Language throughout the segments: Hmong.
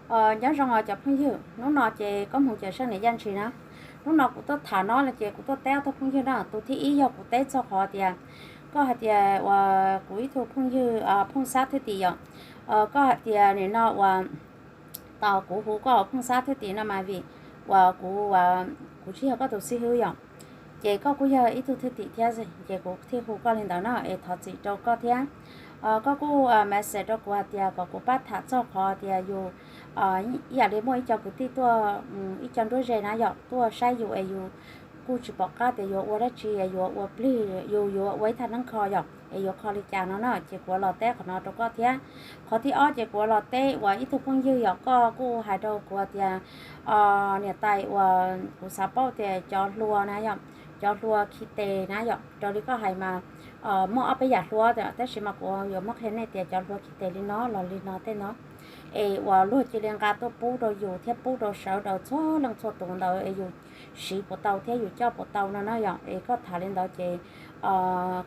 Nyob zoo os cov phooj ywg, hnub no ces koob hmoov cawm seej niam Yaj Ntshis na. Hnub no kuv tuaj tham no ces kuv tuaj teb ob tug phooj ywg na. Tus thib ib yog kuv teb txog qhov tias koj hais tias uas kuv ib tug phooj ywg, phooj xab thwj tim yom, koj hais tias nim no uas tos kuv hu koj ua phooj xab thwj tim no mas vim uas kuv, kuv tsis yog koj tus xib hwb yom, ces koj kuj yog ib tug thwj tim thiab, ces kuv thiaj hu koj li ntawd na, es thov txim rau koj thiab. Koj kuj message rau kuv hais tias kom kuv pab tham txog qhov tias yus ib yam li muaj ib co kwv tij tuaj, ib co nruab ze na yom, tuaj saib yus es yus kuj tsis pom qab tias yuav ua dab tsi, yuav ua plig, yus yuav ua ib thaj neeb kho yom, es yuav kho li cas no na, ces kuv los teb qhov no rau koj thiab. Qhov thib ob ces kuv los teb uas ib tug phooj ywg yom, koj kuj hais rau kuv tias niam tais uas kuv xav paub tias cov hlua na yom, cov hlua khi tes na yom, raws li koj hais mas muaj ob peb yam hlua, tab sis mas kuv yuav muab qhia nej tias cov hlua khi tes li no los li no tej no, es uas luag cia li nqa tuaj pub rau yus thiab pub rau sawv daws txhua leej txhua tus ntawd es yus siv puas tau thiab yus coj puas tau no na yom, es koj tham li ntawd ces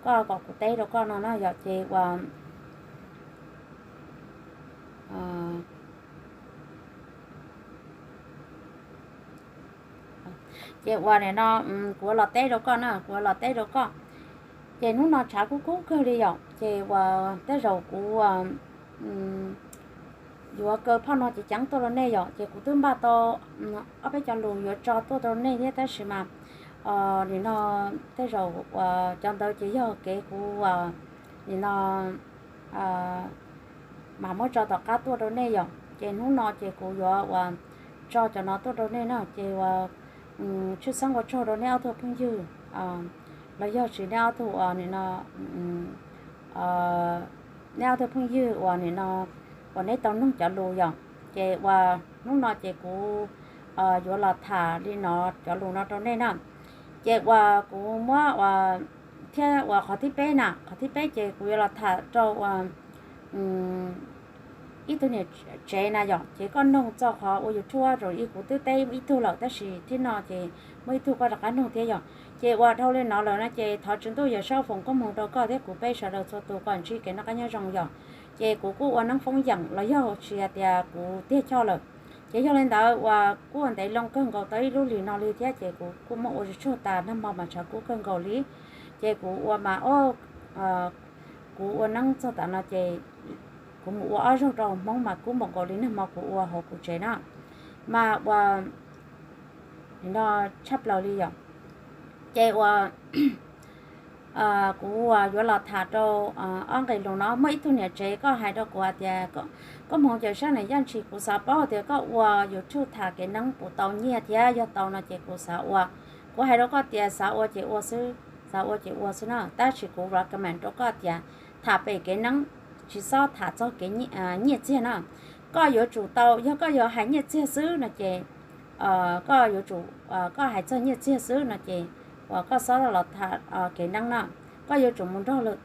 koj kom kuv teb rau koj no na yom, ces uas ces uas nim no kuv los teb rau koj na, kuv los teb rau koj. Ces hnub no tshav kub kub kawg li yom, ces uas tej zaum kuv yuav kaw phauj no ceev ceev tuaj rau nej yom, ces kuv twb npaj tau ob peb cov lus yuav tso tuaj rau nej thiab, tab sis mas nim no tej zaum uas cov ntawd ces yog kev kuv nim no mam muab tso tom qab tuaj rau nej yom, ces hnub no ces kuv yuav uas tso cov no tuaj rau nej na, ces uas tshwj xeeb ua tsaug rau nej ob tug phooj ywg los yog tsis nej ob tug uas nim no nej ob tug phooj ywg uas nim no uas neb tau noog cov lus yom, ces uas hnub no ces kuv yuav los tham li no cov lus no rau nej na. Ces uas kuv muab uas thiab uas qhov thib peb na, qhov thib peb ces kuv yuav los tham rau uas ib tug niam tsev na yom, ces koj noog txog qhov ua YouTube zaum ib kuv twb teb ib tug lawm, tab sis thib no ces muaj ib tug koj rov qab noog thiab yom. Ces uas dhau li no lawm no ces thov Tswv Ntuj Yawm Saub foom koob hmoov rau koj thiab kuv peb sawv daws txhua tus kom ntsib kev noj qab nyob zoo yom. Ces kuv kuj ua neeb foob yeem los yog tsis hais tias kuv tiag choj lawm. Ces yog li ntawd uas kuj ua ntev loo kawg nkaus tau ib lub hlis no li thiab, ces kuv kuj muab ua tsis tsuag tas, nag hmo mas tshav kub kawg nkaus li. Ces kuv ua mas o kuv ua neeb txog tav no ces kuv mus ua ob zaug rau Hmoob mas kub npaum nkaus li nag hmo kuv ua hauv kuv tsev na, mas ua no tshaj plaws li yom. Ces uas kuv uas yuav los tham rau ob nqe lus no, muaj ib tug niam tsev koj hais rau kuv hais tias koj hmoov cawm seej niam Yaj Ntshis, kuv xav paub tias koj ua YouTube tham kev neeb puas tau nyiaj thiab, yog tau no ces kuv xav ua. Kuv hais rau koj tias xav ua ces ua xwb, xav ua ces ua xwb na, tab sis kuv recommend rau koj tias tham pem kev neeb, tsis txhob tham txog kev nyiaj txiag na. Koj yuav tsum tau, yog koj yuav hais nyiaj txiag xwb no ces koj yuav tsum, koj hais txog nyiaj txiag xwb no ces uas koj xob los tham kev neeb na, koj yuav tsum mus nrog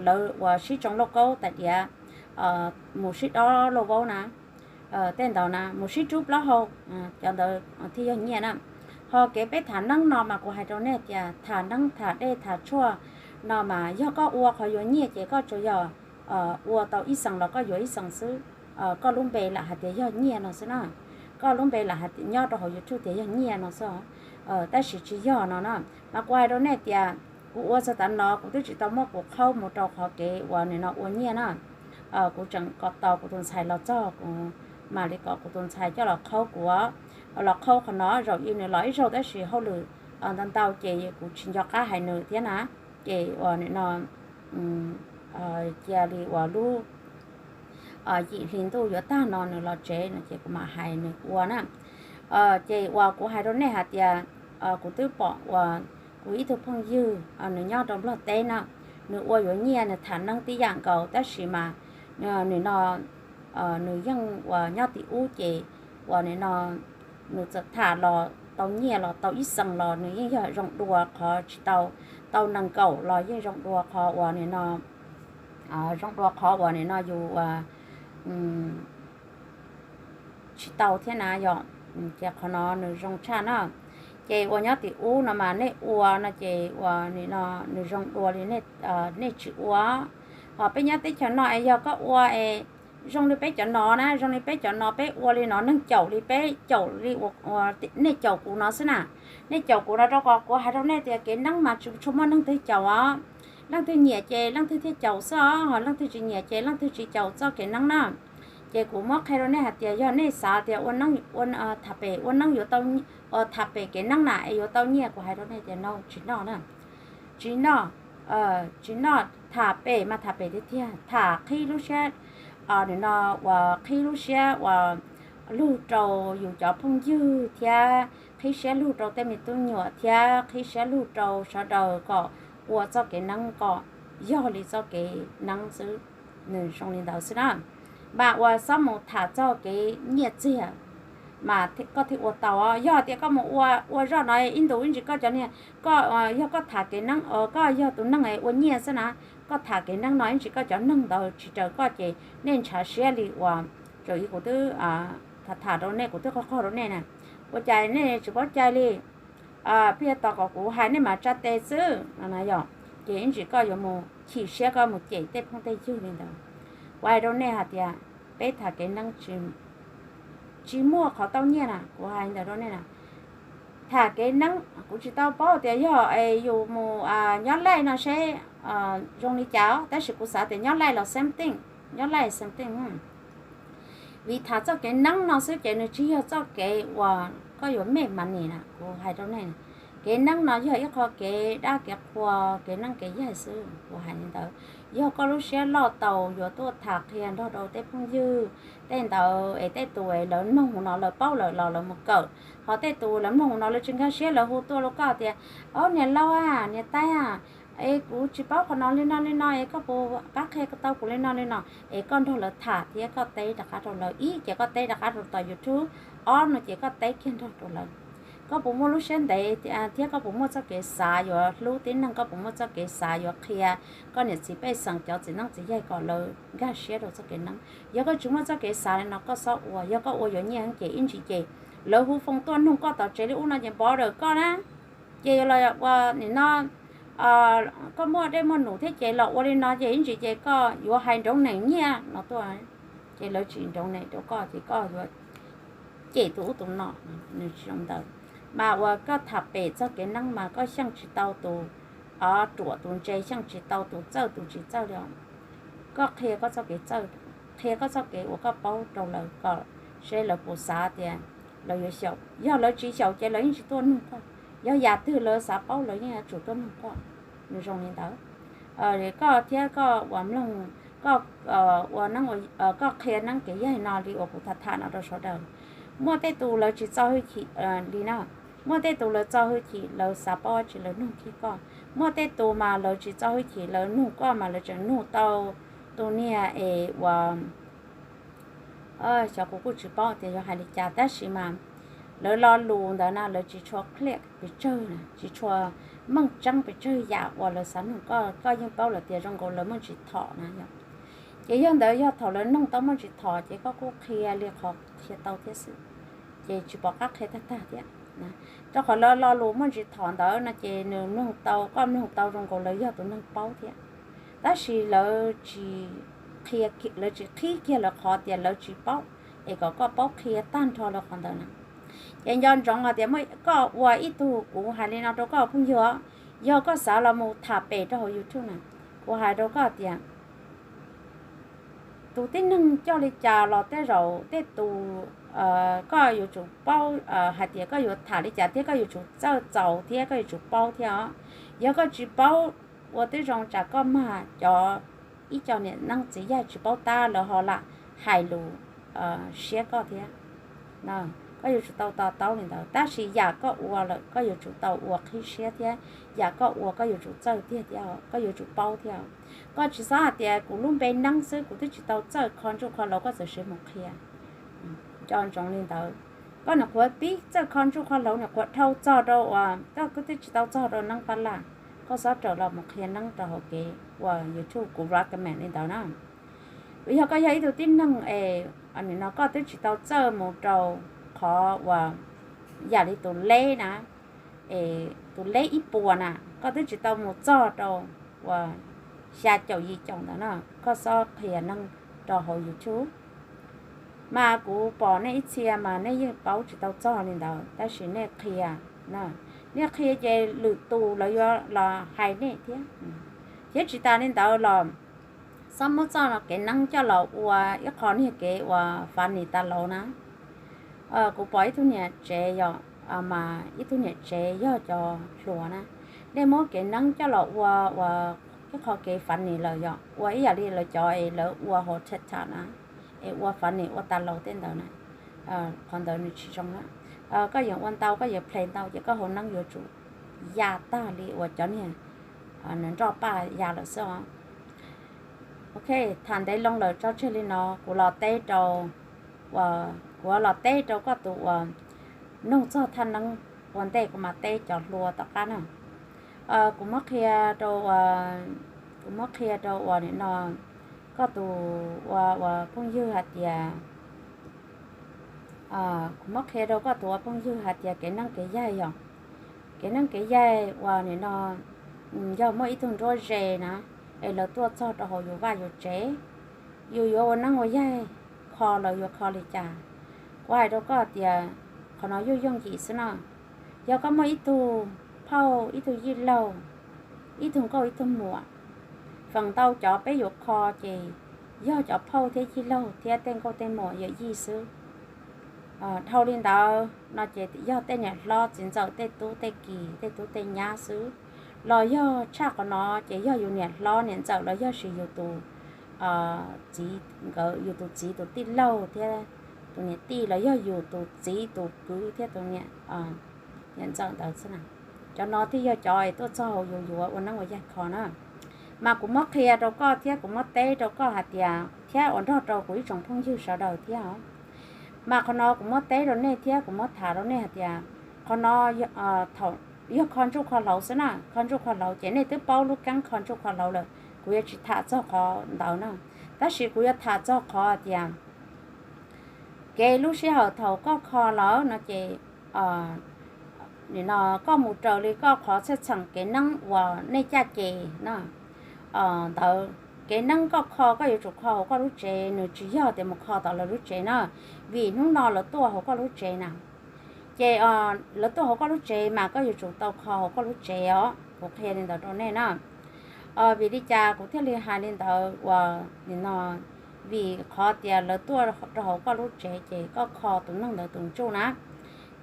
lawv uas sib tsoo lauj kaub tais diav, mus sib dob lauj vaub na, tej ntawd na, mus sib rub plaub hau, cov ntawd thiaj yog nyiaj na. Ho kev peb tham neeb no mas kuv hais rau nej tias tham neeb tham dej tham tshuaj no mas yog koj ua qhov yuav nyiaj ces koj tsuas yog ua tau ib xees los koj yuav ib xees xwb, koj lub npe lam hais tias yog nyiaj no xwb na. Koj lub npe lam hais tias nyob rau hauv YouTube tias yog nyiaj no xwb, tab sis tsis yog no na. Mas kuv hais rau nej tias kuv ua txog tav no kuv twb tsis tau muab kuv qhaub mus rau qhov kev uas nim no ua nyiaj na. Kuv tseem kom tos kuv tus ntxhais los txog, kuv mam li kom kuv tus ntxhais coj los qhaub kuv, los qhaub qhov no zaum ib nws los ib zaug tab sis hauj lwm ntau ntau ces kuv tsis nco qab hais nws thiab na. Ces uas nim no cia li uas lub yim hli ntuj yuav tag no nws los tsev no ces kuv mam hais nws ua na. Ces uas kuv hais rau nej hais tias kuv twb pom uas kuv ib tug phooj ywg nws nyob rau Nplog teb na, nws ua yuav nyiaj nws tham neeb tib yam nkaus tab sis mas nws no nws yeej uas nyob tim ub ces uas nim no nws txawm tham los tau nyiaj los tau ib xees los nws yeej yog zoo dua qhov tsis tau, tau nees nkaum los yeej zoo dua qhov uas nim no zoo dua qhov uas nim no yus tsis tau thiab na yom. Ces qhov no nws zoo tshaj na. Ces uas nyob tim ub no mas nej ua no ces uas nim no nws zoo dua li nej tsis ua. Ho peb nyob teb chaws no es yog koj ua es zoo li peb cov no na, zoo li peb cov no peb ua li no neeg caum li peb caum li, nej caum kuv no xwb na. Nej caum kuv no rau qhov kuv hais rau nej tias kev neeb mas tsis tshua muaj neeg twg caum os. Leej twg nyiam ces leej twg thiaj caum xwb os, ho leej twg tsis nyiam ces leej twg tsis caum txoj kev neeb na. Ces kuv muab qhia rau nej hais tias yog nej xav tias ua neeb, ua, tham pem ua neeb yuav tau, tham pem kev neeb na es yuav tau nyiaj, kuv hais rau nej tias no tsis noj na. Tsis noj, tsis noj. Tham pem mas tham pem tiag tiag, tham qhib lub siab, nim no uas qhib lub siab uas lug rau yus cov phooj ywg thiab qhib siab lug rau tej me tub nyuam thiab qhib siab lug rau sawv daws kom ua txoj kev neeb kom yog li txoj kev neeb xwb. Nws zoo li ntawd xwb na. Mas uas xob mus tham txog kev nyiaj txiag mas koj thiaj ua tau. Yog tias koj mus ua, ua zoj no ib ntus ib ntsis koj cov niag, koj, yog koj tham kev neeb, koj yog tus neeg ua nyiaj xwb na, koj tham kev neeb no ib ntsis koj cov neeg ntawd tsis raws koj ces nej ntshav siab li uas raws li kuv twb tham tham rau nej, kuv twb qhov qhov rau nej na. Ua cas nej tsis paub cai li? Peb tos kom kuv hais nej mam tsa tes xwb no yog, ces ib ntsis koj yuav mus chim siab koj mus cem tej phooj tej ywg li ntawd. Kuv hais rau nej hais tias peb tham kev neeb tsis muaj qhov tau nyiaj na, kuv hais ntawd rau nej na. Tham kev neeb kuv tsis tau paub tias yog yus mus nyob laij no seb zoo li cas, tab sis kuv xav tias nyob laij los same thing, nyob laij same thing. Vim tham txoj kev neeb no xwb ces nws tsis yog txoj kev uas koj yuav make money na, kuv hais rau nej. Kev neeb no yog ib qho kev dab kev qhua, kev neeb kev yaig xwb, kuv hais li ntawd. Yog koj lub siab loj tau yuav tuaj tham qhia nrog rau tej phooj ywg tej ntawd es tej tus es lawv mloog no lawv paub lawm los lawv mus kawm, ho tej tus lawv mloog no lawv tsis nkag siab lawv hu tuaj rau koj tias, Au niam laus a, niam tais a, es kuv tsis paub qhov no li no li no es koj puas pab qhia tau kuv li no li no? Es koj nrog lawv tham thiab koj teb rov qab rau lawv. Ib, ces koj teb rov qab rau tom YouTube. Ob no ces koj teb kiag nrog rau lawv. Koj puas muaj lub siab ntev thiab koj puas muaj txoj kev xav yuav hlub tib neeg, koj puas muaj txoj kev xav yuav qhia koj niam txiv pej xeem cov txiv neeb txiv yaig kom lawv nkag siab rau txoj kev neeb? Yog koj tsis muaj txoj kev xav li no koj xob ua. Yog koj ua yuav nyiaj ces ib ntsis ces lawv hu phone tuaj nug koj tom tsev li ub no ces npov dawm koj na. Ces yuav los ua nim no koj muaj dej muaj num thiab ces los ua li no ces ib ntsis ces koj yuav hais nroov neem nyiaj no tuaj, ces lawv tsis nroov neem rau koj ces koj yuav cem tus ub tus no, nws tsis zoo ntawd. Mas uas koj tham pem txog kev neeb mas koj xyeej tsis tau tus, o, ruam tus ntse, xyeej tsis tau tus txawj tus tsis txawj li os. Koj qhia koj txoj kev txawj, qhia koj txoj kev uas koj paub rau lawv kom seb lawv puas xav tias lawv yuav xyaum. Yog lawv tsis xyaum ces lawv yeej tsis tuaj nug koj. Yog yam twg lawv xav paub lawv yeej yuav tsum tuaj nug koj. Nws zoo li ntawd. Koj thiab koj uas mloog, koj ua neeb, koj qhia neeb kev yaig no li uas kuv tham tham no rau sawv daws. Muaj tej tus lawv tsis txo hwj chim li na. Muaj tej tus lawv txo hwj chim, lawv xav paub tsis lawv nug kiag koj. Muaj tej tus mas lawv tsis txo hwj chim, lawv nug koj mas lawv tseem nug tau tus niag es uas, xyov kuv kuj tsis paub tias yuav hais li cas tab sis mas lawv lo lus ntawd na lawv tsis tshua clear pes tsawg, tsis tshua meej tseeb pes tsawg yam uas lawv xav nug koj. Koj yeej paub lawm tias zoo nkaus lawv muaj ntsis thom na yom. Ces yog ntawd yog thaum lawv nug tau muaj ntsis thom ces koj kuj qhia li qhov qhia tau thiab xwb, ces tsis pom qab qhia tag tag thiab. Rau qhov lawv lo lus muaj ntsis thom ntawd no ces nws mloog tau, koj mloog tau zoo nkaus lawv yog tus neeg paub thiab. Tab sis lawv tsis qhia, lawv tsis qhib kiag lawv qhov tias lawv tsis paub, es kom koj paub qhia tag nrho lawv qhov ntawd na. Ces nco ntsoov hais tias koj ua ib tug, kuv hais li no rau koj phooj ywg, yog koj xav los mus tham pem rau hauv YouTube na, kuv hais rau koj tias tus tib neeg coj li cas los tej zaum tej tus koj yuav tsum paub hais tias koj yuav tham li cas thiab koj yuav tsum txawj txaus thiab koj yuav tsum paub thiab os. Yog koj tsis paub, ua tib zoo tsam koj mag cov, ib co niam neeb txiv yaig tsis paub tab lawv ho lam hais lus siab koj thiab. Koj yuav tsum tau to taub li ntawd, tab sis yam koj ua lawm koj yuav tsum tau ua qhib siab thiab, yam koj ua koj yuav tsum txawj tiag thiab, koj yuav tsum paub thiab. Koj tsis xob hais tias kuv lub npe neeb xwb kuv twb tsis tau txawj kho ntsuj kho hlauv koj txawm siv mus qhia. Nco ntsoov li ntawd. Koj nyuam qhuav pib txawj kho ntsuj kho hlauv nyuam qhuav dhau txog rau uas koj twb tsis tau txog rau neeb pab laj, koj xob raws los mus qhia neeb rau hauv kev ua YouTube, kuv recommend li ntawd na. Yog koj yog ib tug tib neeg es nim no koj twb tsis tau txawj mus rau qhov uas yam li tus leb na, tus leb ib puas na, koj twb tsis tau mus txog rau uas xya caum yim caum ntawd na, koj xob qhia neeb rau hauv YouTube. Mas kuv pom nej ib txhia mas nej yeej paub tsis tau txog li ntawd tab sis nej qhia, nej qhia ces lwm tus lawv yuav los hais nej thiab. Thiab tsis tas li ntawd los txhob muab txoj kev neeb coj los ua ib qho niag kev uas funny tas laus na. Kuv pom ib tug niam tsev yom, mas ib tug niam tsev yog cov hluas na, nej muab kev neeb coj los ua ua ib qho kev funny lawm yom, ua ib yam li lawv cov es lawv ua hauv TikTok na, es ua funny ua tas laus tej ntawd na, qhov ntawd nws tsis zoo na. Koj yeem ua ntau koj yeem play ntau ces koj hauv neeb yuav tsum ya tag li uas cov niag nws nroj paj ya lawm xwb os. Ok, tham ntev loo lawm tso tseg li no, kuv los teb rau, kuv los teb rau koj tus uas nug txog thaj neeb ua ntej kuv mam teb cov hluas tom qab na. Kuv muab qhia rau, kuv muab qhia rau uas nim no koj tus ua uas phooj ywg hais tias, kuv muab qhia rau koj tus ua phooj ywg hais tias kev neeb kev yaig yom, kev neeb kev yaig uas nim no yog muaj ib tug nruab ze na, es lawv tuaj txog rau hauv yus vaj yus tsev, yus yuav ua neeb ua yaig kho lawv yuav kho li cas? Kuv hais rau koj tias qhov no yooj yooj yim xwb na. Yog koj muaj ib tug phauj ib tug yij laug, ib tug nkauj ib tug muam, feem ntau cov peb yuav kho ces yog cov phauj thiab yij laug thiab tej nkauj tej muam yawm yij xwb. Dhau li ntawd no ces yog tej niam hlob txiv ntxawm tej tub tej kis tej tub tej nyab xwb, los yog tshaj qhov no ces yog yus niam hlob niam ntxawm los yog sis yus tus txiv, nkawd yus tus txiv tus tij laug thiab tus niam tij los yog yus tus txiv tus kwv thiab tus niam ntxawm ntawd xwb na. Cov no thiaj yog cov es tuaj txog hauv yus yuav ua neeb ua yaig kho na. Mas kuv muab qhia rau koj thiab kuv muab teb rau koj hais tias thiab ua nrog rau kuv ib tsoom phooj ywg sawv daws thiab os. Mas qhov no kuv muab teb rau nej thiab kuv muab tham rau nej hais tias qhov no thaum yog kho ntsuj kho hlauv xwb na, kho ntsuj kho hlauv ces nej twb paub lub keeb kho ntsuj kho hlauv lawm, kuv yuav tsis tham txog qhov ntawd na. Tab sis kuv yuav tham txog qhov hais tias kev lub sij hawm thaum koj kho lawm no ces nim no koj mus raws li koj qhov txheej txheem kev neeb uas nej caj ces na. Ntawd kev neeb koj kho koj yuav tsum kho hauv koj lub tsev, nws tsis yog tias mus kho tom lawv lub tsev na, vim hnub no lawv tuaj hauv koj lub tsev na. Ces lawv tuaj hauv koj lub tsev mas koj yuav tsum tau kho hauv koj lub tsev os, kuv qhia li ntawd rau nej na. Vim li cas kuv thiaj li hais li ntawd uas nim no, vim qhov tias lawv tuaj rau hauv koj lub tsev ces koj kho tus neeg ntawd tus ntsuj na.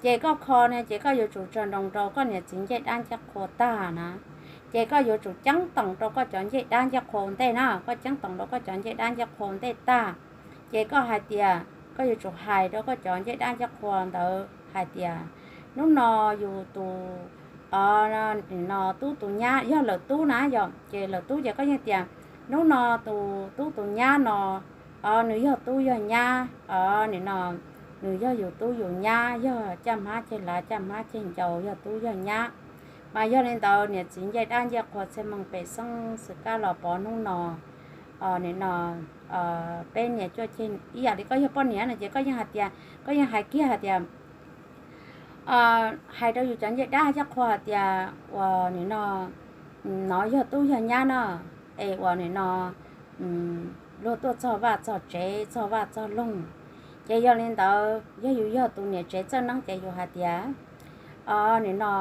Ces koj kho ne ces koj yuav tsum tsaws nroos rau koj niam txiv ncej dab ncej qhua tag na. Ces koj yuav tsum ceeb toom rau koj cov ncej dab ncej qhua ua ntej na, koj ceeb toom rau koj cov ncej dab ncej qhua ua ntej tag, ces koj hais tias, koj yuav tsum hais rau koj cov ncej dab ncej qhua ntawd hais tias, hnub no yus tus, nim no tub tus nyab yog lawm tub na yom, ces lawm tub ces koj yeej tias, hnub no tus tub tus nyab no, nws yog tub yog nyab, nim no nws yog yus tub yus nyab, yog caj hmab ceg hlav caj hmab ceg ncau, yog tub yog nyab. Mas yog li ntawd niam txiv ncej dab ncej qhua txhiaj meej pem xeeb xwm kab los pov hnub no, nim no peb niam cuaj ceg ib yam li koj yog poj niam no ces koj yeej hais tias, koj yeej hais kiag hais tias, hais rau yus cov ncej dab ncej qhua hais tias uas nim no, no yog tub yog nyab no, es uas nim no luag tuaj txog vaj txog tsev txog vaj txog loog. Ces yog li ntawd yog yus yog tus niam tsev txawj neeb ces yus hais tias, nim no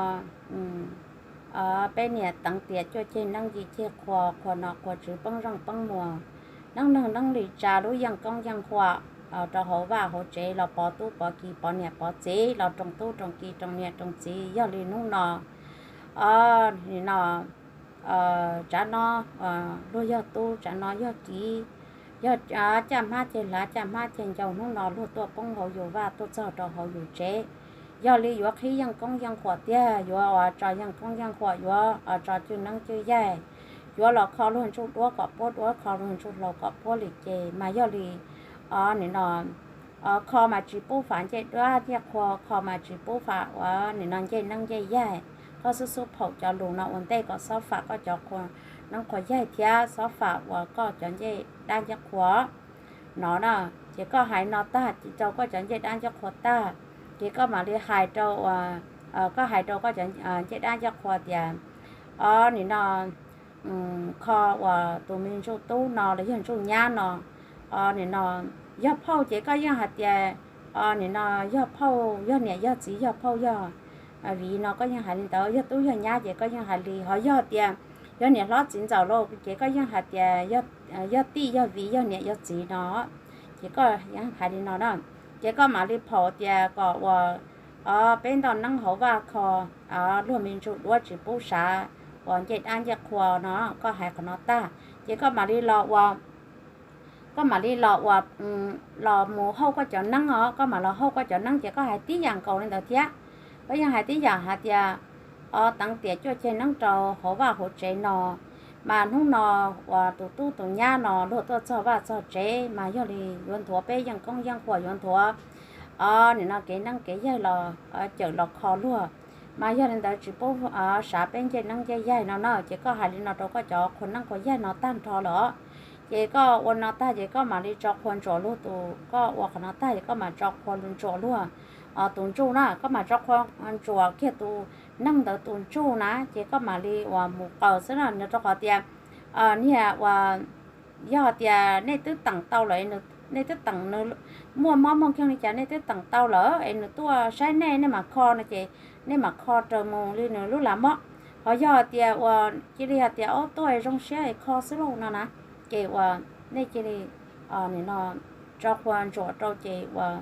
peb niam teev tiam cuaj ceg neeb yim ceg qhua, qhua nom qhua tswv poob zeej poob muas, neeb neeg neeb li tsa lub yeej koob yeej huam rau hauv vaj hauv tsev los pov tub pov ki pov niam pov txiv los roos tub roos ki roos niam roos txiv. Yog li hnub no, nim no tsav no luag yog tub, tsav no yog ki, yog caj hmab ceg hlav caj hmab ceg ncau, hnub no luag tuaj poob hauv yus vaj tuaj txog rau hauv yus tsev. Yog li yuav qhib yeej koob yeej huam tiag, yuav tso yeej koob yeej huam, yuav tso cwj neeb cwj yaig, yuav los kho luag ntsuj duab kom puab duab, kho luag ntsuj hlauv kom puab li ces mas yog li nim no kho mas tsis pub fam ncej dab ncej qhua, kho mas tsis pub fam uas nim no ncej neeb ncej yaig. Koj xub xub phaum cov lus no ua ntej kom xob fam koj cov qhua neeb qhua yaig thiab xob fam uas koj cov ncej dab ncej qhua no na. Ces koj hais no tag rau koj cov ncej dab ncej qhua tag, ces koj mam li hais rau, koj hais rau koj cov ncej dab ncej qhua tias, o nim no kho uas tus me ntsuj tub no los yog ntsuj nyab no, nim no yog phauj ces koj yeej hais tias nim no yog phauj, yog niam yog txiv, yog phauj yog viv no koj yeej hais li ntawd, yog tub yog nyab ces koj yeej hais li. Ho yog tias yog niam hlob txiv ntxawm lauj ces koj yeej hais tias yog tij yog viv yog niam yog txiv no, ces koj yeej hais li no na. Ces koj mam li phaum tias kom uas peb ntoj neeb hauv vaj kho, luag me ntsuj duab tsis pub sav uas ncej dab ncej qhua no, koj hais qhov no tag ces koj mam li los ua koj mam li los ua, los mus hauj koj cov neeb os, koj mam los hauj koj cov neeb ces koj hais tib yam nkaus li ntawd thiab. Koj yeej hais tib yam hais tias, o, teev tiam cuaj ceg neeb rau hauv vaj hauv tsev no, mas hnub no uas tus tub tus nyab no luag tuaj txog vaj txog tsev mas yog li yuav nthuav peb yeej koob yeej huam, yuav nthuav, o, nim no kev neeb kev yaig los cawm los kho luag, mas yog li ntawd tsis pub sav peb ncej neeb ncej yaig no na. Ces koj hais li no rau koj cov qhua neeb qhua yaig no tag nrho lawm, ces koj ua no tag ces koj mam li tso qhua ntsuam luag tus, koj ua qhov no tag ces koj mam tso qhua ntsuam luag tus ntsuj na, koj mam tso qhua ntsuam kiag tus neeg ntawd tus ntsuj na, ces koj mam li uas mus qaws xwb na, rau qhov tias niag uas yog tias nej twb teem tau lawm, nej twb teem nws muaj mob muaj nkeeg li cas nej twb teem tau lawm es nws tuaj saib nej, nej mam kho no ces nej mam kho raws mus li nws lub lav mob. Ho yog tias uas cia li hais tias ob tuaj zoo siab es kho xwb lauj no na, ces uas nej cia li nim no tso qhua ntsuam rau ces uas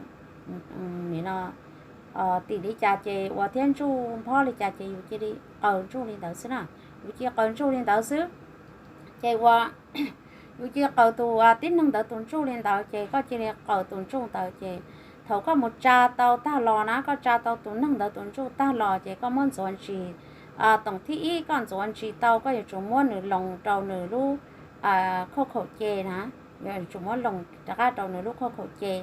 nim no tim li cas ces uas thiab ntsuj nphob li cas ces yus cia li qaws ntsuj li ntawd xwb na, yus cia li qaws ntsuj li ntawd xwb. Ces uas yus cia li qaws tus tib neeg ntawd tus ntsuj li ntawd ces koj cia li qaws tus ntsuj ntawd ces thaum koj mus tsa tau tag los na, koj tsa tau tus neeg ntawd tus ntsuj tag los ces koj muab ntxuav ntsis. Toom thib ib koj ntxuav ntsis tau koj yuav tsum muab nws loos rau nws lub khauj khaum ce na, yuav tsum muab loos rov qab rau nws lub khauj khaum ce,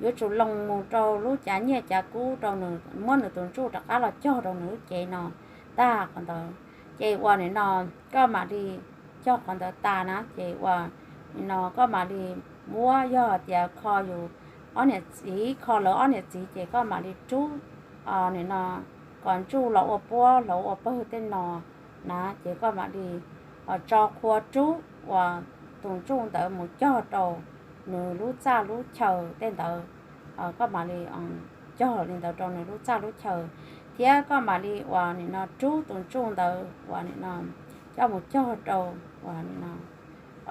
yuav tsum loos mus rau lub cav nyiaj cav kub rau nws, muab nws tus ntsuj rov qab los cog rau nws lub cev no tag qhov ntawd. Ces uas nim no koj mam li cog qhov ntawd tas na ces uas nim no koj mam li muab, yog tias kho yus ob niam txiv, kho lawv ob niam txiv ces koj mam li rub nim no kom ntsuj los ua puab los ua pawg tej no na, ces koj mam li tso qhua rub uas tus ntsuj ntawd mus cog rau nws lub txaj lub chaw tej ntawd. Koj mam li cog li ntawd rau nws lub txaj lub chaw, thiab koj mam li uas nim no rub tus ntsuj ntawd uas nim no coj mus cog rau uas nim no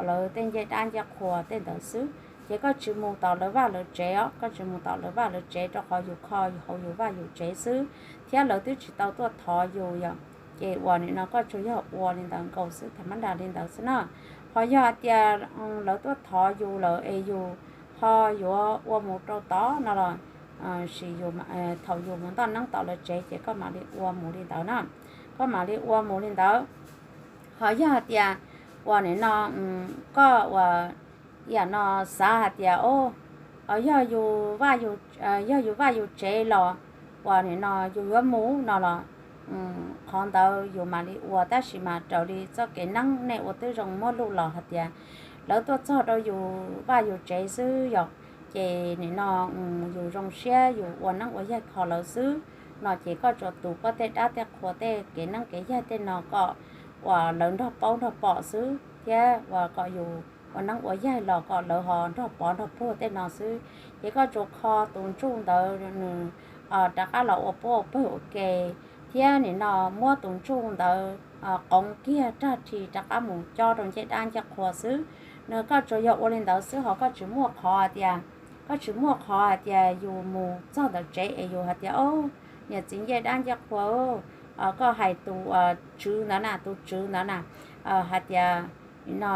lawv tej ncej dab ncej qhua tej ntawd xwb. Ces koj tsis mus tom lawv vaj lawv tsev os, koj tsis mus tom lawv vaj lawv tsev rau qhov yus kho hauv yus vaj yus tsev xwb, thiab lawv twb tsis tau tuaj thov yus yom. Ces uas nim no koj tsuas yog ua li ntawd nkaus xwb, tham mab nras li ntawd xwb na. Ho yog hais tias lawv tuaj thov yus lawm es yus ho yuav ua mus rau tod no los sim yus, thaum yus mus ntoj neeb tom lawv tsev ces koj mam li ua mus li ntawd na. Koj mam li ua mus li ntawd. Ho yog hais tias uas nim no koj uas yam no xav hais tias o, yog yus vaj yus, yog yus vaj yus tsev los uas nim no yus yuav mus no los qhov ntawd yus mam li ua, tab sis mas raws li txoj kev neeb nej ua twb zoo muab luj los hais tias lawv tuaj txog rau yus vaj yus tsev xwb yom, ces nim no yus zoo siab yus ua neeb ua yaig kho lawv xwb no ces koj tsuas tus koj tej dab tej qhua tej kev neeb kev yaig tej no kom uas lawv nrog paub nrog pom xwb thiab uas kom yus ua neeb ua yaig los kom lawv ho nrog pov nrog puag tej no xwb. Ces koj tsuas kho tus ntsuj ntawd nws rov qab los ua puab ua pawg ua ke, thiab nim no muab tus ntsuj ntawd qoov kiag rag rhi rov qab mus cob rau ncej dab ncej qhua xwb. Nws koj tsuas yog ua li ntawd xwb ho koj tsis muaj qhov hais tias, koj tsis muaj qhov hais tias yus mus txog ntawm tsev es yus hais tias o, niam txiv ncej dab ncej qhua, koj hais tus tswv ntawd na, tus tswv ntawd na, hais tias no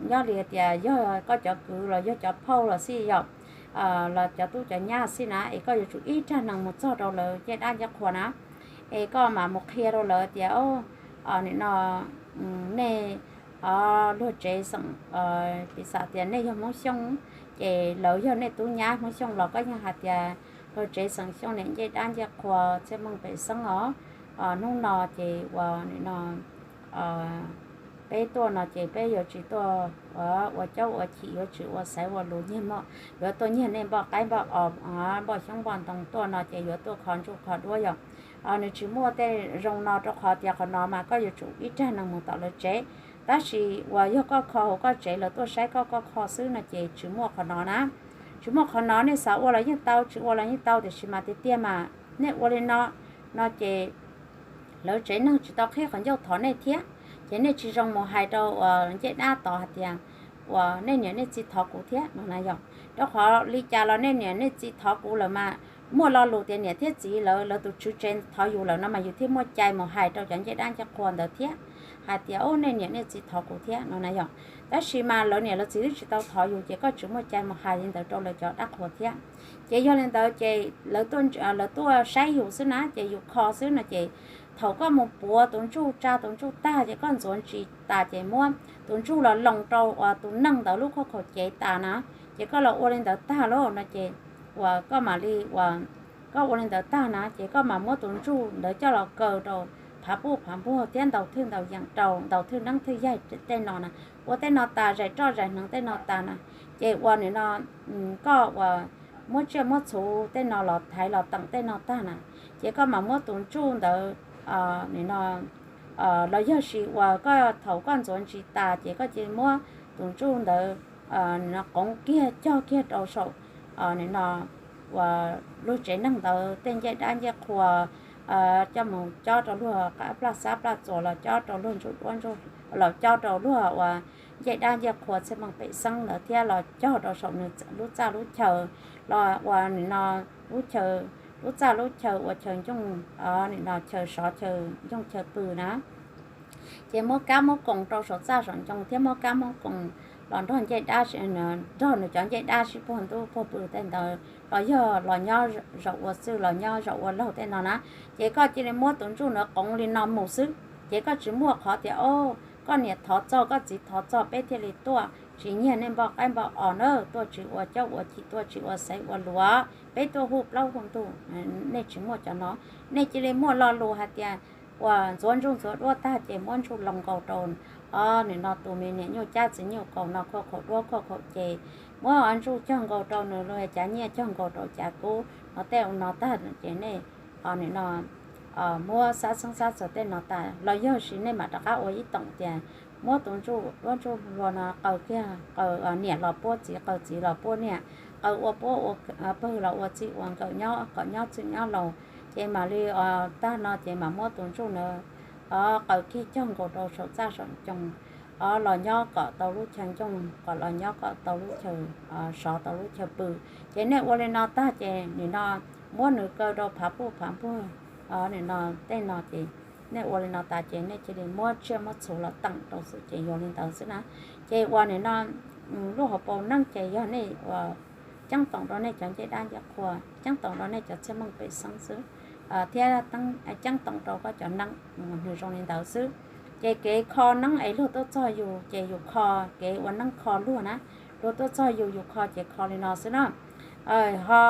nyob li hais tias yog koj cov kwv los yog cov phauj los xij yom, los cov tub cov nyab xij na es koj yuav tsum ib rag nees mus txog rau lawv ncej dab ncej qhua na, es koj mam mus qhia rau lawv tias nim no nej luag tsev xeem, piv xam tias nej yog Hmoob Xyooj ces lawv yog nej tub nyab Hmoob Xyooj los koj yeej hais tias luag tsev xeem Xyooj niam ncej dab ncej qhua txhiaj meej pem xeeb os. Hnub no ces uas nim no peb tuaj no ces peb yuav tsis tuaj ua caub ua chim, yuav tsis ua xaiv ua lus nyiag, yuav tuaj nyiag nej npoj qaib npoj os, npoj xyoob npoj ntoo tuaj no ces yuav tuaj kho ntsuj kho duab yom. Nws tsis muaj tej zoo no rau qhov tias qhov no mas koj yuav tsum ib rag nees mus tom lawv tsev. Tab sis uas yog koj kho hauv koj tsev lawv tuaj saib koj, koj kho xwb no ces tsis muaj qhov no na. Tsis muaj qhov no, nej xav ua los yeej tau, tsis ua los yeej tau, tiam sis mas tiag tiag mas nej ua li no, no ces lawv tsev neeg tsis tau qhib qhov ncauj thov nej thiab. Ces nej tsis zoo mus hais rau uas ncej dab tod hais tias uas nej niam nej txiv thov kuv thiab no na yom. Rau qhov li cas los nej niam nej txiv thov kuv lawm mas muaj lo lus tias niam thiab txiv lawv, lawv tus tswv tsev thov yus lawm no mas yus thiaj muaj cai mus hais rau cov ncej dab ncej qhua ntawd thiab, hais tias o nej niam nej txiv thov kuv thiab no na yom. Tab sis mas lawv niam lawv txiv twb tsis tau thov yus ces koj tsis muaj cai mus hais li ntawd rau lawv cov dab qhuas thiab. Ces yog li ntawd ces lawv tuaj, lawv tuaj saib yus xwb na, ces yus kho xwb no ces thaum koj mus puav tus ntsuj, tsa tus ntsuj tag ces koj ntxuav ntsis tas ces muab tus ntsuj los loos rau uas tus neeg ntawd lub khauj khaum cev tas na, ces koj los ua li ntawd tag lauj no ces uas koj mam li uas koj ua li ntawd tag na ces koj mam muab tus ntsuj ntawd coj los kaw rau phav puj phav npuag thiab ntaus thwj ntaus yees rau, ntaus thwj neeb thwj yaig tej no na, ua tej no tas, zais roj zais hneev tej no tas na, ces ua nim no koj uas muab tsiaj muab txhu tej no los thaiv los teem tej no tag na, ces koj mam muab tus ntsuj ntawd nim no los yog sis uas koj thaum koj ntxuav ntsis tas ces koj cia li muab tus ntsuj ntawd nim no qoov kiag cog kiag rau saum nim no uas luag tsev neeg ntawd tej ncej dab ncej qhua, coj mus cob rau luag qab plaj xab plaj txuas los cob rau luag ntsuj duab, los cob rau luag uas ncej dab ncej qhua txhiaj meej pem xeeb ntawd thiab los cog rau saum nws lub txaj lub chaw, los uas nim no lub chaw, lub txaj lub chaw uas chaw ncoo, nim no chaw sov chaw ncoo chaw pw na. Ces muab kab muab koos rau saum txaj saum ncoo thiab muab kab muab koos los nrog ncej dab, nrog nws cov ncej dab sib puag ntuj puag pw tej ntawd los yog los nyob zaum ua txwj los nyob zaum ua laug tej no na. Ces koj cia li muab tus ntsuj ntawd qoov li no mus xwb, ces koj tsis muaj qhov tias o koj niam thov txog koj txiv thov txog peb thiaj li tuaj, tsis nyiag nej npoj qaib npoj os na, tuaj tsis ua coj ua chim tuaj tsis ua xaiv ua luav, peb tuaj hu plaub hu ntug, nej tsis muaj cov no. Nej cia li muaj lo lus hais tias uas ntxuav ntsuj ntxuav duab tag ces muab ntsuj loos nkaus rau o nim no tus me niam nyuj cab txiv nyuj kaus no khauj khaum duab khauj khaum ces muab ntsuj cog nkaus rau nws lub cav nyiaj cog nkaus rau cav kub no tej no tag ces nej nim no muab xab xeeb xab txawv tej no tas los yog sis nej mam rov qab ua ib toom tias muab tus ntsuj duab ntsuj hlua no qaws kiag, qaws niam los puab txiv, qaws txiv los puab niam, qaws ua puab ua pawg los ua txij ua nkawm nyob kom nyob txwj nyob laus, ces mam li tag no ces mam muab tus ntsuj ntawd qaws kiag cog nkaus rau saum txaj saum ncoo, los nyob kom tau lub chaw ncoo, kom los nyob kom tau lub chaw sov tau lub chaw pw. Ces nej ua li no tag ces nim no muab nws kaw rau phav puj phav npuag nim no tej no ces nej ua li no tas ces nej cia li muab tsiaj muab txhu los teem rau xwb ces yuav li ntawd xwb na. Ces ua nim no lub hauv paus neej ces yog nej ua ceeb toom rau nej cov ncej dab ncej qhua, ceeb toom rau nej cov txhiaj meej pem xeeb xwb, thiab ceeb toom rau koj cov neeb, nws zoo li ntawd xwb. Ces kev kho neeb es luag tuaj txog yus ces yus kho, kev ua neeb kho luag na, luag tuaj txog yus yus kho ces kho li no xwb na. Ho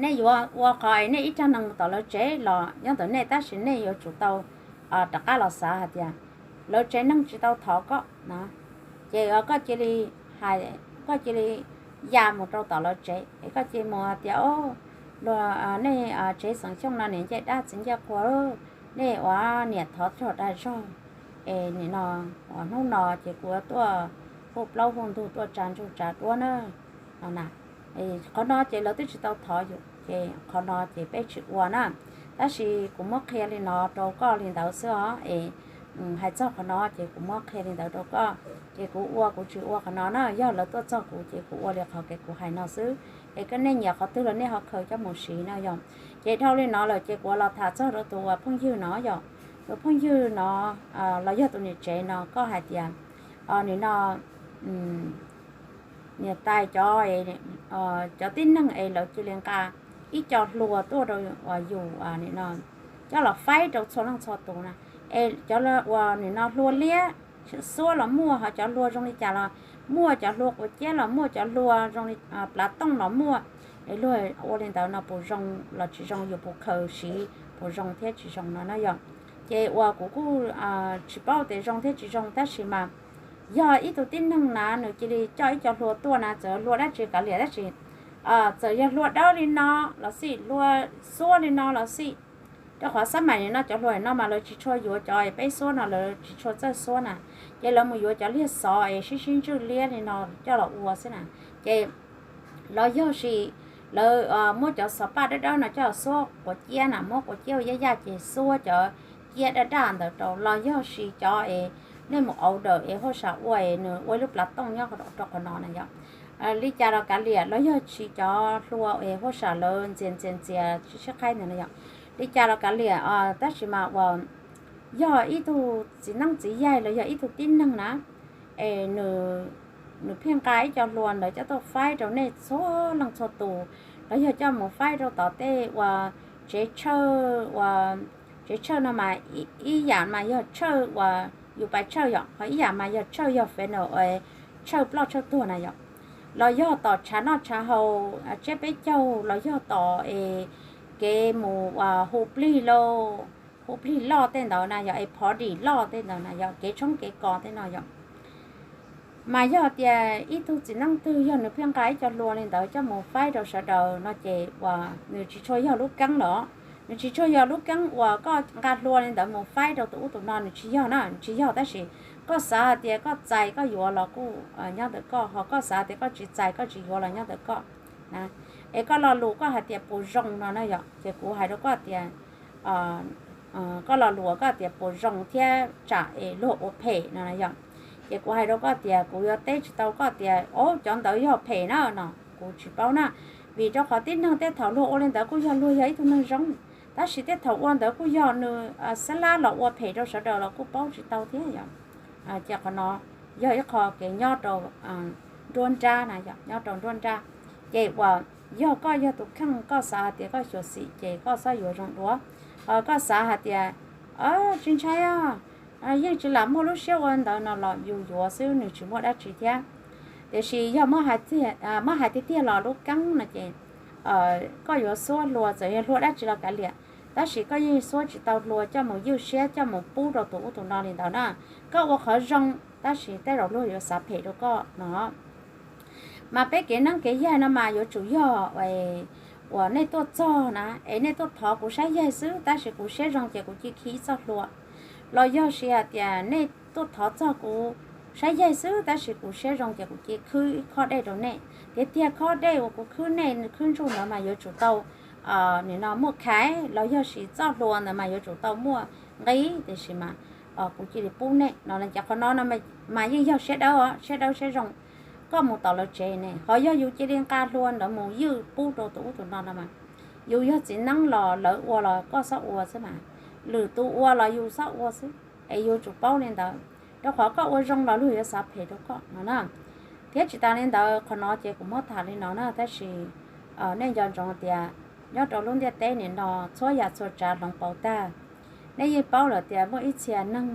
nej yuav ua qhov es nej ib rag neeg mus tom lawv tsev los nyob ntawm nej tab sis nej yuav tsum tau rov qab los xav hais tias lawv tsev neeg tsis tau thov koj na, ces koj cia li hais, koj cia li ya mus rau tom lawv tsev es koj cia li mus hais tias o luag nej tsev xeem Xyooj no niam ncej dab txiv ncej qhua, nej ua niam thov txog dag zog es nim no hnub no ces kuv yuav tuaj hu plaub hu ntug tuaj tsa ntsuj tsa duab na no na. Qhov no ces lawv twb tsis tau thov yus ces qhov no ces peb tsis ua na. Tab sis kuv muab qhia li no rau koj li ntawd xwb os es hais txog qhov no ces kuv muab qhia li ntawd rau koj. Ces kuv ua kuv tsis ua qhov no na, yog lawv tuaj txog kuv ces kuv ua li qhov kev kuv hais no xwb. Es koj nej nyiam qhov twg los nej ho khaws coj mus siv no yog. Ces dhau li no lawm ces kuv los tham txog rau tus uas phooj ywg no yog. Tus phooj ywg no los yog tus niam tsev no koj hais tias nim no niam tais cov, cov tib neeg es lawv cia li nqa ib co hlua tuaj rau uas yus nim no coj los faib rau txhua leej txhua tus na. Es cov uas nim no hlua liab xuab los muaj, ho cov hlua zoo li cas los muaj, cov hlua quav ciab los muaj, cov hlua zoo li plav tooj los muaj. Es luag ua li ntawd no puas zoo los tsis zoo, yus puas khaws siv puas zoo thiab tsis zoo no na yog. Ces uas kuv kuj tsis paub tias zoo thiab tsis zoo tab sis mas yog ib tug tib neeg na nws cia li coj ib co hlua tuaj na, txawm hlua dab tsi kav liam dab tsi, txawm yog hlua dawb li no los xij, hlua xuab li no los xij, Rau qhov xab mais no cov hluas no mas lawv tsis tshua yuav cov peb xuab no, lawv tsis tshua txawj xuab na, ces lawv mus yuav cov liag xov es sib sib ntswj liab li no coj los ua xwb na. Ces los yog sis lawv muab cov xov paj dawb dawb no coj los xuab quav ciab na, muab quav ciab ua yaj yaj ces xuab cov ciab daj daj ntawd rau, los yog sis cov es nej mus order es huaj sam ua es nws ua ib lub plav tooj nyob rau qhov no na yom. Li cas los kav liam, los yog sis cov hlua es huaj sam lawv ntxias ntxias ntxias sib sib qhaib ntawd na yom. Li cas los kav liam, tab sis mas uas yog ib tug txiv neeb txiv yaig los yog ib tug tib neeg na, es nws pheej nqa ib co hlua ntawd coj tuaj faib rau nej txhua leej txhua tus, los yog coj mus faib rau tom tej uas tsev tshawj uas, tsev tshawj no mas ib yam mas yog tshawj uas yus pais tshawj yom, ho ib yam mas yog tshawj yog funeral, tshawj ploj tshawj tuag na yom. Los yog tom tshav noj tshav haus, tsiab peb caug, los yog tom es kev mus hu plig lauj, hu plig loj tej ntawd na yom, es party loj tej ntawd na yom, kev tshoob kev kos tej no yom. Mas yog tias ib tug txiv neeb twg yog nws pheej nqa ib co hlua li ntawd coj mus faib rau sawv daws no ces uas nws tsis tshua yog lub keeb los, nws tsis tshua yog lub keeb uas koj nqa hlua li ntawd mus faib rau tus ub tus no, nws tsis yog na, nws tsis yog. Tab sis koj xav hais tias koj txais koj yuav los kuj nyob ntawm koj, ho koj xav tias koj tsis txais koj tsis yuav los nyob ntawm koj. Es koj lo lus koj hais tias puas zoo no na yom, ces kuv hais rau koj tias koj lo lus koj tias puas zoo thiab tsam es luag ua phem no na yom. Ces kuv hais rau koj tias kuv yuav teb tsis tau koj tias o cov ntawd yog phem na no, kuv tsis paub na. Vim rau qhov tib neeg tej thaum luag ua li ntawd kuj yog luag yog ib tug neeg zoo, tab sis tej thaum ua ntawd kuj yog nws xab lab los ua phem rau sawv daws los kuj paub tsis tau thiab yom. Ces qhov no yog ib qho kev nyob rau nruab nrab na yom, nyob rau nruab nrab. Ces uas yog koj yog tus kheej koj xav hais tias koj xyuam xim ces koj txhob yuav zoo dua. Ho koj xav hais tias tsis ntshai, yeej tsis lam muaj lub siab ua ntawd no los yus yuav xwb, nws tsis muaj dab tsi thiab. Tiam sis yog muab hais tiag tiag los lub keeb no ces koj yuav xuab hlua txawm yog hlua dab tsi los kav liam, tab sis koj yeej xuab tsis tau hlua coj mus ywj siab coj mus pub rau tus ub tus no li ntawd na. Koj ua qhov zoo tab sis tej zaum luag yuav xav phem rau koj no. Mas peb kev neeb kev yaig no mas yuav tsum yog uas nej tuaj txog na es nej tuaj thov kuv saib yaig xwb tab sis kuv siab zoo ces kuv cia li khi ib txoj hlua, los yog sis hais tias nej tuaj thov txog kuv saib yaig xwb tab sis kuv siab zoo ces kuv cia li khwb ib khob dej rau nej. Tiag tiag khob dej uas kuv khwb nej khwb ntsuj ntawd mas yuav tsum tau nim no muaj khaiv, los yog sis txoj hlua ntawd mas yuav tsum tau muaj nqi, tiam sis mas kuv cia li pub nej no. Ces qhov no no mas yeej yog siab dawb, siab dawb siab zoo. Koj mus tom lawv tsev ne, ho yog yus cia li nqa hlua ntawd mus ywj pub rau tus ub tus no no mas, yus yog txiv neeb los lawv ua los koj txhob ua xwb mas, lwm tus ua los yus txhob ua xwb, es yuav tsum paub li ntawd, rau qhov koj ua zoo los luag yuav xav phem rau koj no na. Thiab tsis tas li ntawd, qhov no ces kuv muab tham li no na, tab sis nej nco ntsoov tias nyob rau lub ntiaj teb nim no txhua yam txhua tsav hloov pauv tag. Nej yeej paub lawm tias muaj ib txhia neeg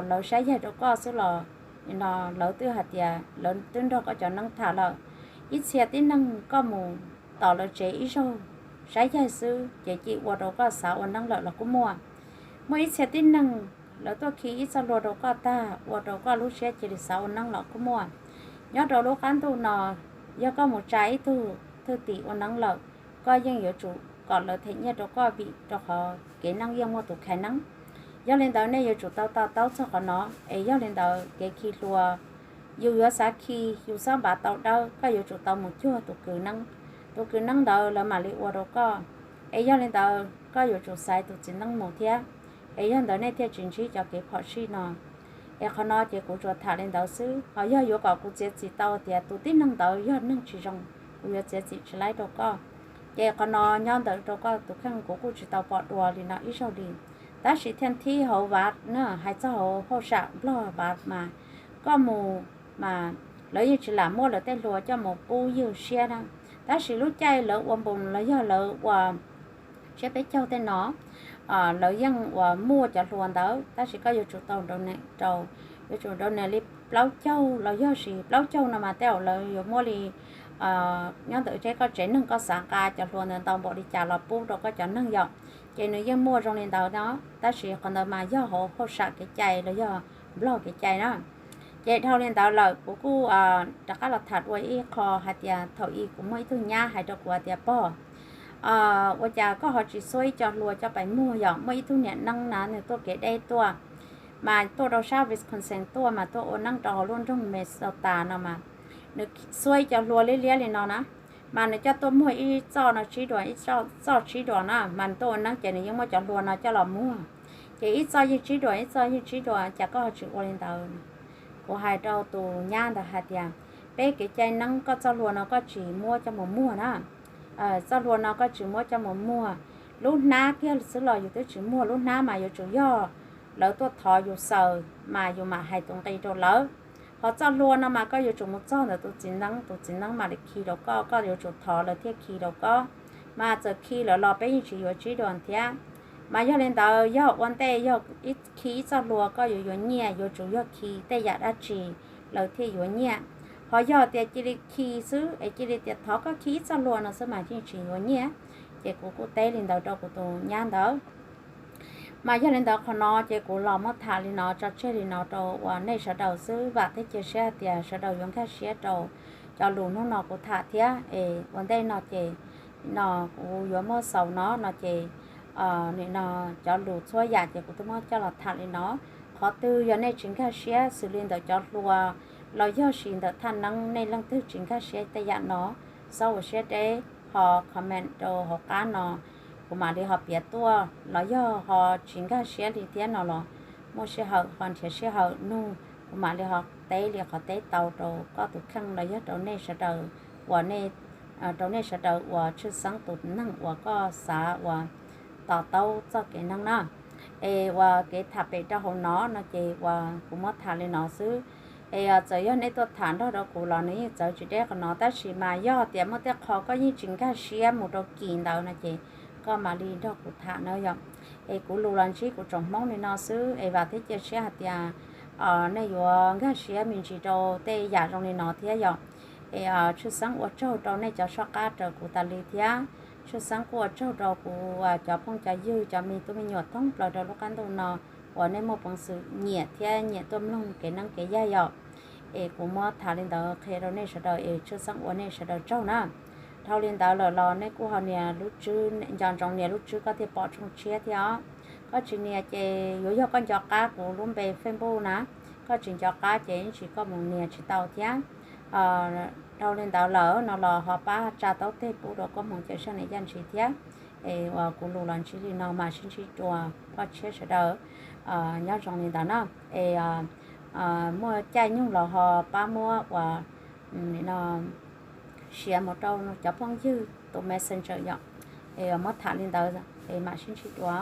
lawv saib yaig rau koj xwb los nim no lawv twb hais tias lawv twb nrog koj cov neeb tham lawm. Ib txhia tib neeg koj mus tom lawv tsev ib zaug saib yaig xwb ces cia ua rau koj xav ua neeb lawm los kuj muaj. Muaj ib txhia tib neeg lawv tuaj khi ib txoj hlua rau koj tag ua rau koj lub siab cia li xav ua neeb los kuj muaj. Nyob rau lub qab ntuj no, yog koj mus tsa ib tug thwj tim ua neeb lawm, koj yeej yuav tsum kom lawv them nyiaj rau koj vim rau qhov kev neeb yeej muaj tus khaiv neeb. Yog li ntawd nej yuav tsum tau to taub txog qhov no, es yog li ntawd kev khi hlua yus yuav xav khi yus xob npav tau dawb, koj yuav tsum tau mus cuag tus kws neeb. Tus kws neeb ntawd lawv mam li ua rau koj. Es yog li ntawd koj yuav tsum xaiv tus txiv neeb mus thiab, es yog ntawd nej thiaj tsis ntsib cov kev phom sij no. Es qhov no ces kuv tsuas tham li ntawd xwb, ho yog yuav kom kuv txiav txim tau tias tus tib neeg ntawd yog neeg tsis zoo, kuv yuav txiav txim tsis laib rau koj. Ces qhov no nyob ntawm rau koj tus kheej, kuv kuj tsis tau pom dua li no ib zaug li. Tab sis thiaj thib hauv vav na, hais txog hauv hauj sam nplog vav mas, koj mus mas lawv yeej tsis lam muab lawv tej hlua coj mus pub ywj siab na. Tab sis lub caij lawv ua npoos los yog lawv ua tsiab peb caug tej no, lawv yeej uas muaj cov hlua ntawd, tab sis koj yuav tsum tau donate rau, yuav tsum donate li plaub caug los yog sis plaub caug no mas tej zaum lawv yuav muab li nyob ntawm koj tsev neeg koj xav nqa cov hlua ntawd ntau npaum li cas los pub rau koj cov neeg yom. Ces nws yeej muaj zoo li ntawd no, tab sis qhov ntawd mas yog hauv hauj sam kev cai los yog nplog kev cai na. Ces dhau li ntawd lawm kuv kuj rov qab los tham dua ib qho hais tias thaum ub kuv muaj ib tug nyab hais rau kuv hais tias pog, ua cas koj ho tsis xuab ib co hlua coj pais muag? Yog muaj ib tug niam neeb na, nws tuaj kev deb tuaj, mas tuaj rau sab Wisconsin tuaj mas tuaj ua neeb rau hauv lub nroog Minnesota no mas, nws xuab ib co hlua liab liab li no na, mas nws coj tuaj muag ib txoj no tsib duas, ib txoj tsib duas na, mas nws tuaj ua neeb ces nws yeej muab cov hlua no coj los muag, ces ib txoj yeej tsib duas, ib txoj yeej tsib duas, cas koj ho tsis ua li ntawd? Kuv hais rau tus nyab ntawd hais tias, peb kev cai neeb koj txoj hlua no koj tsis muab coj mus muag na, txoj hlua no koj tsis muab coj mus muag, lub hnab kiag xwb los yus twb tsis muag, lub hnab mas yuav tsum yog lawv tuaj thov yus xaws mas yus mam hais tus nqi rau lawv. Ho txoj hlua no mas koj yuav tsum mus txog ntawm tus txiv neeb, tus txiv neeb mam li khi rau koj, koj yuav tsum thov lawv thiaj khi rau koj. Mas txawm khi lawm los peb yeej tsis yuav tsib duas thiab. Mas yog li ntawd yog ua ntej yog khi ib txoj hlua koj yuav yuav nyiaj, yuav tsum yog khi tej yam dab tsi lawv thiaj yuav nyiaj. Ho yog tias cia li khi xwb es cia li tias thov koj khi ib txoj hlua no xwb mas yeej tsis yuav nyiaj. Ces kuv kuj teb li ntawd rau kuv tus nyab ntawd. Mas yog li ntawd qhov no ces kuv los muab tham li no tso tseg li no rau uas nej sawv daws xwb, vam thiab cia siab hais tias sawv daws yuav nkag siab rau cov lus hnub no kuv tham thiab. Es ua ntej no ces no kuv yuav muab xaus no no ces nim no cov lus txhua yam ces kuv twb muab coj los tham li no. Qhov twg yog nej tsis nkag siab xws li ntawm cov hlua los yog sis ntawm thaj neeb, nej leej twg tsis nkag siab tej yam no, txhob ua siab deb, ho comment rau hauv qab no, kuv mam li ho piav tuaj. Los yog ho tsis nkag siab li thiab no los muaj sij hawm ho nrhiav sij hawm nug, kuv mam li ho teb li qhov teb tau rau koj tus kheej los yog rau nej sawv daws uas nej, rau nej sawv daws uas tshwj xeeb tus neeg uas koj xav uas to taub txoj kev neeg na. Es uas kev tham pem rau hauv no no ces uas kuv muab tham li no xwb. Es txawm yog nej tuaj tham nrog rau kuv los nws yeej txawv tsis deb qhov no, tab sis mas yog tias muaj tej qho koj yeej tsis nkag siab mus rau kis ntawd no ces koj mam li nrog kuv tham na yom. Es kuv lus los ntsib kuv tsoom Hmoob li no xwb, es vam thiab cia siab hais tias nej yuav nkag siab me ntsis rau tej yam zoo li no thiab yom. Es tshwj xeeb ua tsaug rau nej cov soj qab raws kuv tas li thiab. Tshwj xeeb kuj ua tsaug rau kuv cov phooj cov ywg, cov me tub me nyuam thoob plaws rau lub qab ntuj no uas nej muaj peev xwm nyiam thiab nyiam tuaj mloog kev neeb kev yaig yom. Es kuv muab tham li ntawd qhia rau nej sawv daws es tshwj xeeb ua nej sawv daws tsaug na. Dhau li ntawd lawm los nej kuj ho nias lub tswb, nco ntsoov nias lub tswb koj thiaj pom tshooj tshiab thiab os. Koj tsis nias ces yuav yog koj nco qab kuv lub npe Facebook na, koj tsis nco qab ces ib ntsis koj mus nias tsis tau thiab. Dhau li ntawd lawm no los ho pab tsa taub teg pub rau koob hmoov cawm seej niam yaj ntsis thiab. Es uas kuv lus los ntsib li no mam sib ntsib dua, poj tshiab sawv daws nyob zoo li ntawd na. Es muaj caij nyoog los ho pab muab uas no share mus rau cov phooj ywg tus Messenger yom. Es muab tham li ntawd es mam sib ntsib dua.